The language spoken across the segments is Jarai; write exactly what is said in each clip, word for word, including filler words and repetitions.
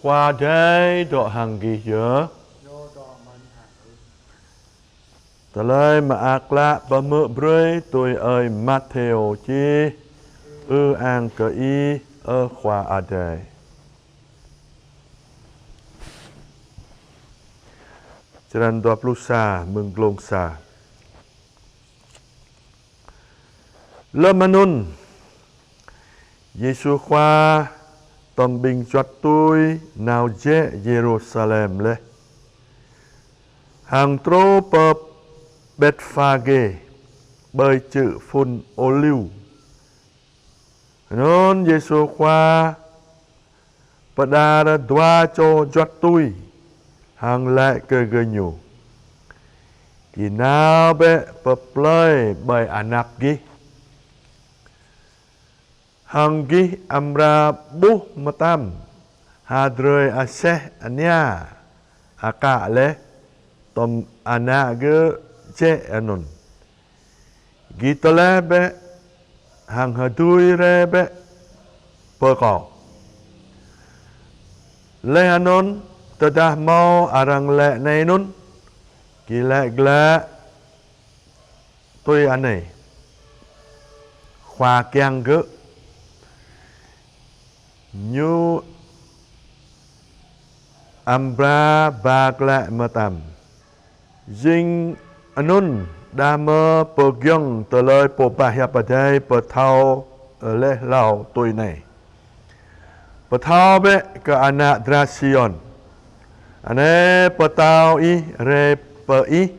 Khua Adai dŏ hăng gih yơh. Tơlơi Mơak Klă pơhmư̆ brơi tui ơi Matthêô čih. Ư-ang kơ Ih, ơ Khua Adai. Črăn dua pluh sa, mơ̆ng glông sa. Lơm anŭn, Yêsu Khua tŏm ƀing juăt tui nao jĕ Yêrusalem laih, hăng truh pơ Betphagê, ƀơi čư̆ Phŭn Ôliu. Anŭn Yêsu Khua pơđar dua čô juăt tui, hăng laĭ kơ gơñu: Gih nao bĕ pơ plơi ƀơi anăp gih, hăng gih amra ƀuh mơtam ha drơi aseh ania akă laih, tŏm ană gơ̆ jĕ anŭn. Gih tơleh bĕ hăng hơdui rai bĕ pơ Kâo. Laih anŭn, tơdah hmâo arăng laĭ anai anŭn, gih laĭ glaĭ tui anai: Khua kiăng gơ̆, Ñu amra ba glaĭ mơtam. Jing anŭn, đah mơ̆ pơgiŏng tơlơi pô pơhiăp Adai pơthâo laih hlâo tui anai: Pơthâo bĕ kơ ană dra Siôn: Anai, pơtao ih rai pơ ih,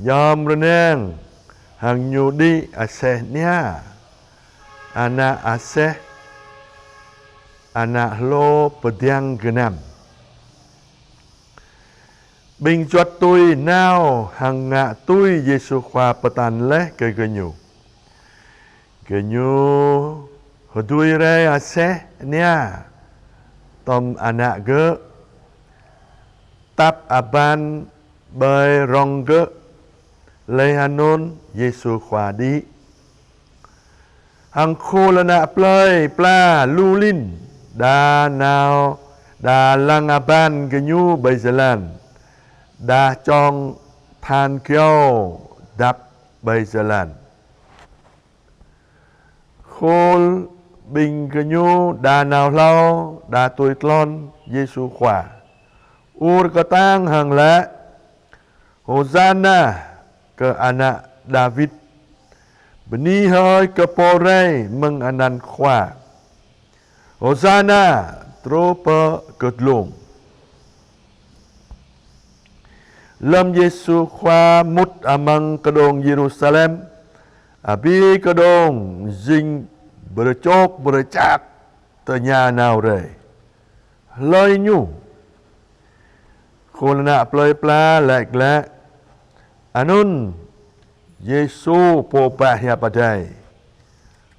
yom rơnang, hăng ñu đĭ aseh ania, ană aseh, ană hlô pơdiăng gơnam. Ƀing juăt tui nao hăng ngă tui Yêsu Khua pơtă laih kơ gơñu. Gơñu hơdui rai aseh ania tŏm ană gơ̆, tap aban ƀơi rŏng gơ̆, laih anŭn Yêsu Khua đĭ. Hăng khul ană plơi pla lu lin, đa nao, đa lăng aban gơñu ƀơi jơlan, đa čŏng than kyâo dăp ƀơi jơlan. Khul ƀing gơñu đa nao hlâo, đa tui tlôn Yêsu Khua, ur kơtang hăng laĭ: Hôsana kơ ană Dawid! Bơni hơi kơ Pô rai mơ̆ng anăn Khua! Hôsana truh pơ kơdlông! Lơm Yêsu Khua mŭt amăng kơđông Yêrusalem, abih kơđông jing bơrơčok bơrơčak tơña nao rai: Hlơi Ñu? Khul ană plơi pla laĭ glaĭ: Anŭn Yêsu Pô Pơhiăp Adai,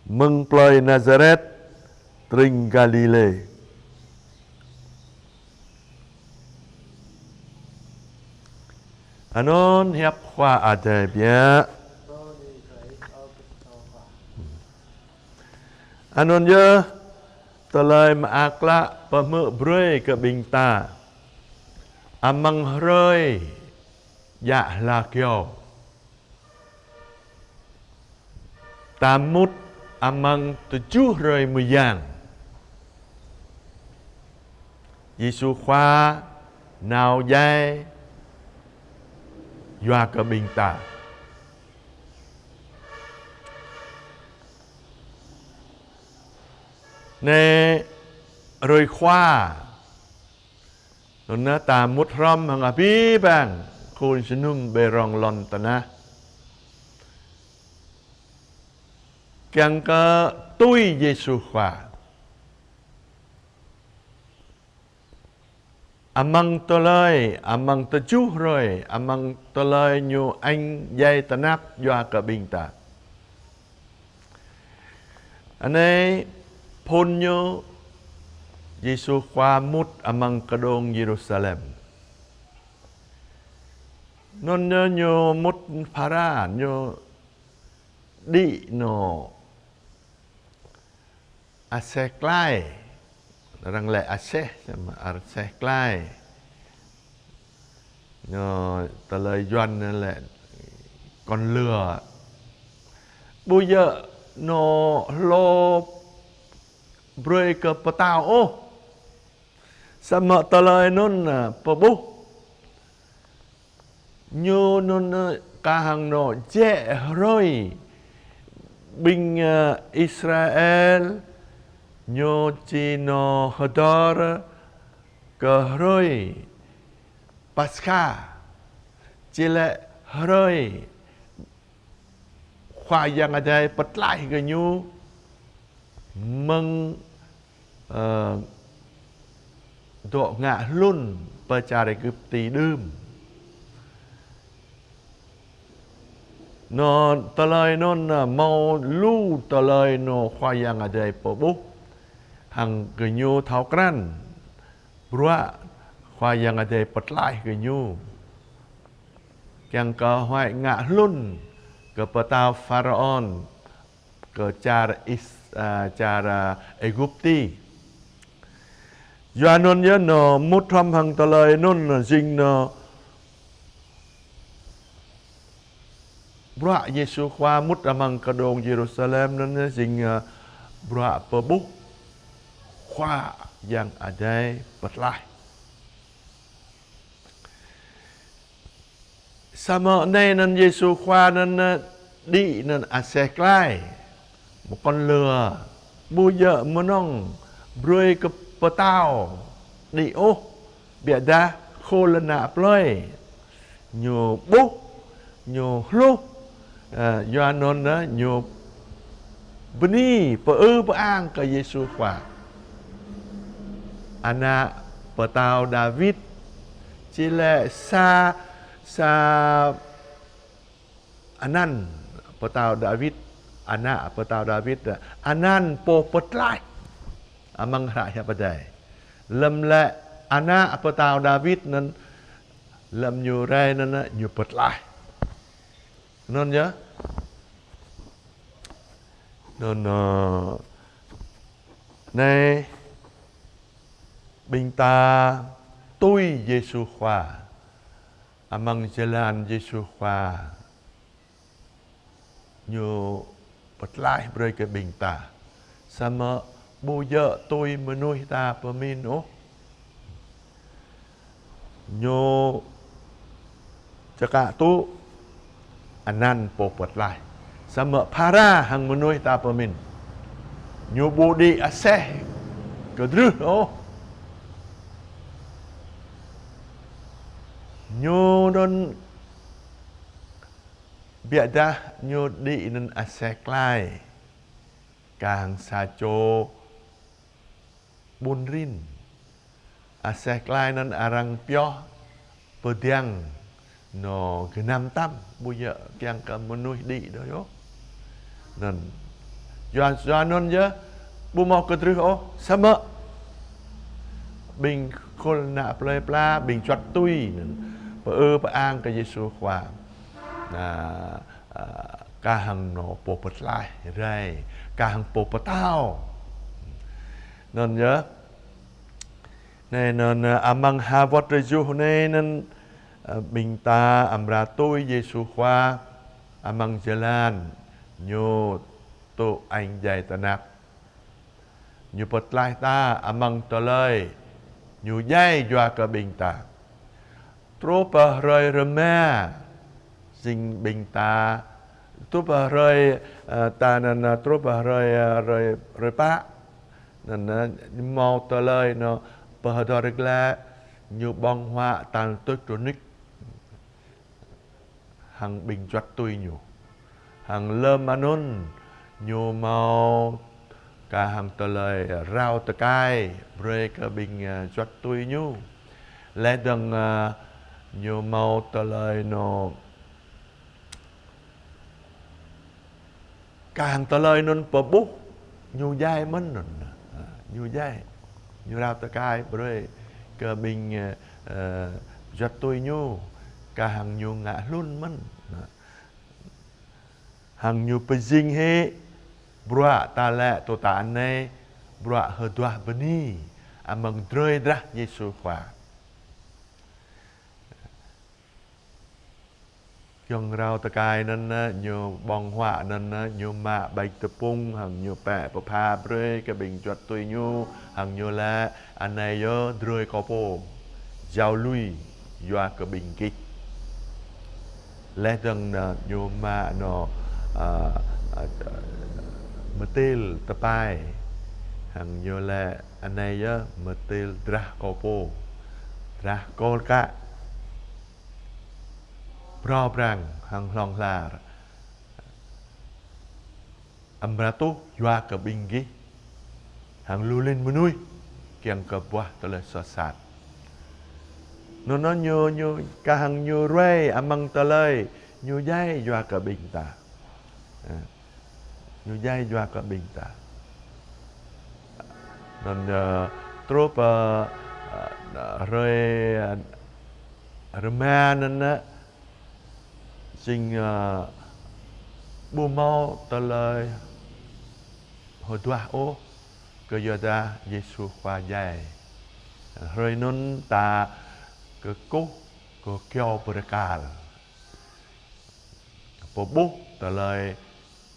mơ̆ng plơi Nazaret, tring Galilê. Anŭn hiăp Khua Adai biă. Anŭn yơh Tơlơi Mơak Klă pơhmư̆ brơi kơ ƀing ta amăng hrơi djă hla kyâo. Ta mŭt amăng tơjuh hrơi mơyang, Yêsu Khua nao djai yua kơ ƀing ta. Anai hrơi Khua, anŭn ta mŭt hrŏm hăng abih bang khul jơnum ƀơi rŏng lŏn tơnah, kiăng kơ tui Yêsu Khua. Amăng tơlơi, amăng tơjuh hrơi, amăng tơlơi Ñu añ djai tơnap yua kơ ƀing ta. Anai phŭn ñu, Yêsu Khua mŭt amăng kơđông Yêrusalem. Anŭn ñu, ñu mŭt phara, ñu đĭ nao aseh klai, Arăng laĭ aseh, aseh klai. Ñu tơlơi Yuan ñu laĭ kon lừa. Ƀu djơ̆ ñu hlô brơi kơ pơtao ôh. Samơ̆ tơlơi anŭn, ă, pơƀuh. Ñu anŭn, ă, kah hăng ñu jĕ hrơi ƀing, ă, Israel, ñu či ñu hơdơr kơ hrơi Paskha, či lĕ hrơi Khua Yang Adai pơtlaih kơ ñu mơ̆ng, ơ, dŏ ngă hlŭn pơ čar Êgipti đưm. Ñu tơlơi anŭn, ă, hmâo lu tơlơi ñu Khua Yang Adai pơƀuh, hăng gơñu thâo krăn bruă Khua Yang Adai pơtlaih gơñu. Kiăng kơ huăi ngă hlŭn kơ pơtao Pharaôn, kơ čar Is-, ă, čar, ă, Êgipti. Yua anŭn yơh ñu mŭt hrŏm hăng tơlơi anŭn jing ñu bruă Yêsu Khua mŭt amăng kơđông Yêrusalem anŭn yơh jing, ă, bruă pơƀuh Khua Yang Adai pơtlaih. Samơ̆ anai anŭn Yêsu Khua anŭn, ă, đĭ anŭn aseh klai. Mơ̆ kon lừa, ƀu djơ̆ mơnơ̆ng brơi kơ pơtao đĭ ôh, biă dah khul ană plơi. Ñu ƀuh, ñu hluh, ă, yua anŭn, ă, ñu bơni pơư pơang kơ Yêsu Khua. Ană pơtao Dawid, či lĕ sa, sa anăn pơtao Dawid, ană pơtao Dawid, anăn pô pơtlaih amăng hră hiăp Adai. Lơ̆m lĕ ană pơtao Dawid anŭn, lơ̆m ñu rai anŭn, ñu pơtlaih. Anŭn yơh. Anŭn, ơ, anai ƀing ta tui Yêsu Khua. Amăng jơlan Yêsu Khua ñu pơtlaih brơi kơ ƀing ta. Samơ̆ ƀu djơ̆ tui mơnuih ta pơmĭn ôh. Ñu čơkă tŭ anăn pô pơtlaih. Samơ̆ phara hăng mơnuih ta pơmĭn. Ñu ƀu đĭ aseh kơdrưh ôh. Ñu anŭn biă dah ñu đĭ anŭn aseh klai. Kah hăng sa čô ƀun rin. Aseh klai anŭn arăng pioh pơdiăng ñu gơnam tăm, ƀu djơ̆ kiăng kơ mơnuih đĭ đôč ôh. Anŭn. Yua, yua anŭn yơh, ƀu hmâo kơdrưh ôh, samơ̆ ƀing khul ană plơi pla, ƀing juăt tui anŭn pơư pơang kơ Yêsu Khua. Anŭn, ă, kah hăng ñu pô pơtlaih rai, kah hăng pô pơtao. Anŭn yơh. Anai anŭn, ă, amăng ha wơ̆t rơjuh anai anŭn, ă, ƀing ta amra tui Yêsu Khua amăng jơlan ñu tŭ añ djai tơnap. Ñu pơtlaih ta amăng tơlơi ñu djai yua kơ ƀing ta. Truh pơ hrơi rơma, jing ƀing ta, truh pơ hrơi, ơ, ta anŭn, ơ, truh pơ hrơi, ơ, hrơi, hrơi pă, anŭn, ơ, hmâo tơlơi ñu pơhơdơr glaĭ, ñu ƀơ̆ng huă tal tuč rơnuč hăng ƀing juăt tui ñu. Hăng lơ̆m anŭn ñu hmâo kah hăng tơlơi rao tơkai brơi kơ ƀing, ă, juăt tui ñu. Laih dơ̆ng, ă, ñu hmâo tơlơi ñu kah hăng tơlơi anŭn pơƀuh ñu djai mơ̆n anŭn. Ă, ñu djai. Ñu rao tơkai brơi kơ ƀing, ơ, ơ, juăt tui ñu. Kah hăng ñu ngă hlŭn mơ̆n. Ă. Hăng ñu pơjing hĭ bruă ta laĭ tơ̆ ta anai, bruă hơduah bơni. amăng drơi drah Yêsu Khua. Giŏng rao tơkai anŭn, ñu ƀơ̆ng huă anŭn, ñu mă ƀač tơpŭng, hăng ñu pĕ pơpha brơi kơ ƀing juăt tui ñu, hăng ñu laĭ: Anai yơh drơi kâo pô, jao lui yua kơ ƀing gih. Laih dơ̆ng anŭn ñu mă anŏ, a, a, mơtil tơpai, hăng ñu laĭ: Anai yơh mơtil drah kâo pô, drah kôl kă, prao prang hăng hlŏng lar. Amra tuh yua kơ ƀing gih hăng lu lin mơnuih kiăng kơ ƀuah tơlơi soh sat. Anŭn anŭn ñu, ñu kah hăng ñu ruai amăng tơlơi ñu djai yua kơ ƀing ta. Ơ, ñu djai yua kơ ƀing ta. Anŭn, ơ, truh pơ, ơ, hrơi, ơ, rơma anŭn, ơ, jing, ơ, ƀu hmâo tơlơi hơduah ôh, kơ yua dah Yêsu Khua djai. Hrơi anŭn ta kơkuh kơ kyâo bơrơkal, pơƀuh tơlơi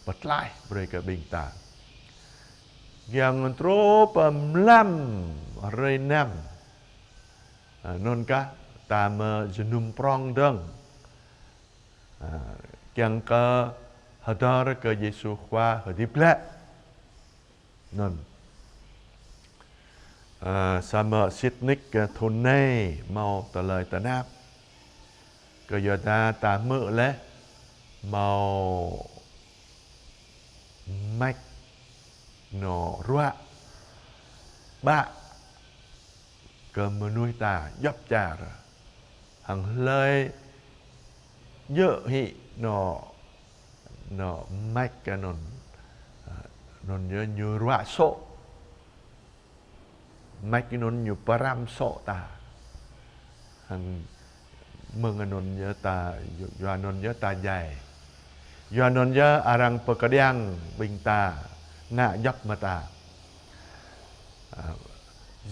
pơtlaih brơi kơ ƀing ta. Giŏng truh pơ mlam hrơi năm, a, anŭn kah ta mă jơnum prŏng dơ̆ng, a, kiăng kơ hơdơr kơ Yêsu Khua hơdip glaĭ. Anŭn. A, samơ̆ sĭt nik, a, thŭn anai hmâo tơlơi tơnap. Kơ yua dah ta hmư̆ laih hmâo mač anŏ ruă ƀă kơ mơnuih ta djŏp čar. Hăng hlơi djơ̆ hĭ anŏ, anŏ mač anŭn, a, anŭn yơh ñu ruă sô̆. Mač anŭn ñu pơrăm sô̆ ta. Hăng mơ̆ng anŭn yơh ta, yua anŭn yơh ta djai. Yua anŭn yơh arăng pơkơđiăng ƀing ta, ngă djŏp mơta. A,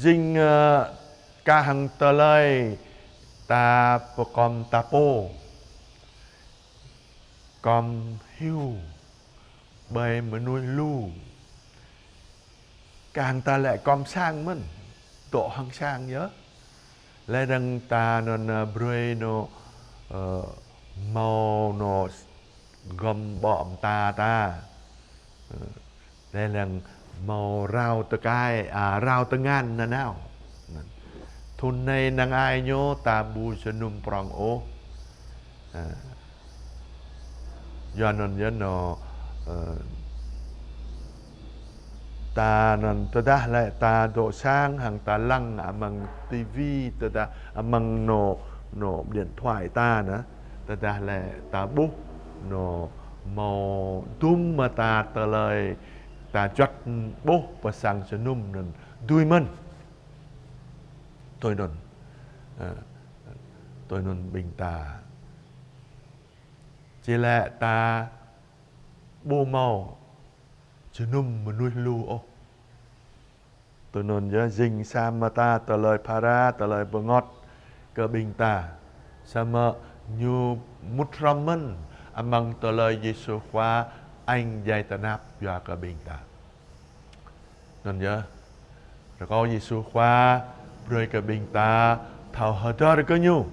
jing, ơ, kah hăng tơlơi ta pơkom ta pô, kom hyu ƀơi mơnuih lu. Kah hăng ta laĭ kom sang mơ̆n, dŏ hăng sang yơh. Laih dơ̆ng ta anŭn, ơ, brơi anŏ, ơ, hmâo anŏ gŏm ƀô̆ mơta ta. Ơ, laih dơ̆ng hmâo rao tơkai, a, rao tơngan nanao. Thŭn anai năng ai ñu ta ƀu jơnum prŏng ôh. A, yua anŭn yơh anŏ, ơ, ta anŭn tơdah laĭ ta dŏ sang hăng ta lăng amăng tivi, tơdah amăng anŏ, anŏ điện thoại ta anŭn, tơdah laĭ ta ƀuh anŏ hmâo dŭm mơta tơlơi ta juăt ƀuh pơ sang jơnum anŭn dưi mơ̆n. Tui anŭn, ơ, tui anŭn ƀing ta či laĭ ta ƀu hmâo jơnum mơnuih lu ôh. Tui anŭn yơh jing sa mơta tơlơi phara, tơlơi bơngơ̆t kơ ƀing ta. Samơ̆ ñu mŭt hrŏm mơ̆n amăng tơlơi Yêsu Khua añ djai tơnap yua kơ ƀing ta. Anŭn yơh, rơkâo Yêsu Khua brơi kơ ƀing ta thâo hơdơr kơ ñu,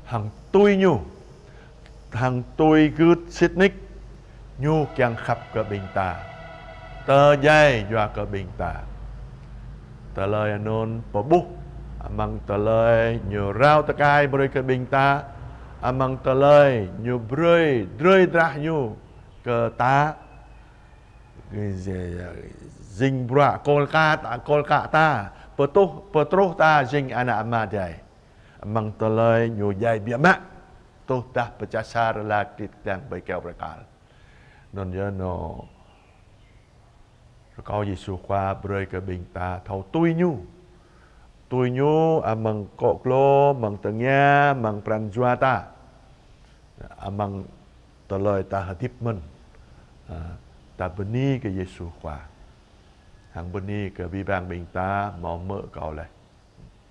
hăng tui ñu, hăng tui gưt sĭt nik, ñu kiăng khăp kơ ƀing ta, tơdjai yua kơ ƀing ta. Tơlơi anŭn pơƀuh amăng tơlơi ñu rao tơkai brơi kơ ƀing ta, amăng tơlơi ñu brơi drơi drah ñu kơ ta, jing bruă kôl kă, kôl kă ta, pơtuh, pơtruh ta jing ană Ama Adai. Amăng tơlơi ñu djai biă mă, tuh dah pơčah sar laĭ kơtit kiăng ƀơi kyâo bơrơkal. Anŭn yơh anŏ rơkâo Yêsu Khua brơi kơ ƀing ta thâo tui ñu. Tui ñu amăng akŏ glô, amăng tơngia, amăng pran jua ta. Amăng tơlơi ta hơdip mơ̆n. A, ta bơni kơ Yêsu Khua. Hăng bơni kơ abih bang ƀing ta hmâo hmư̆ kâo laih.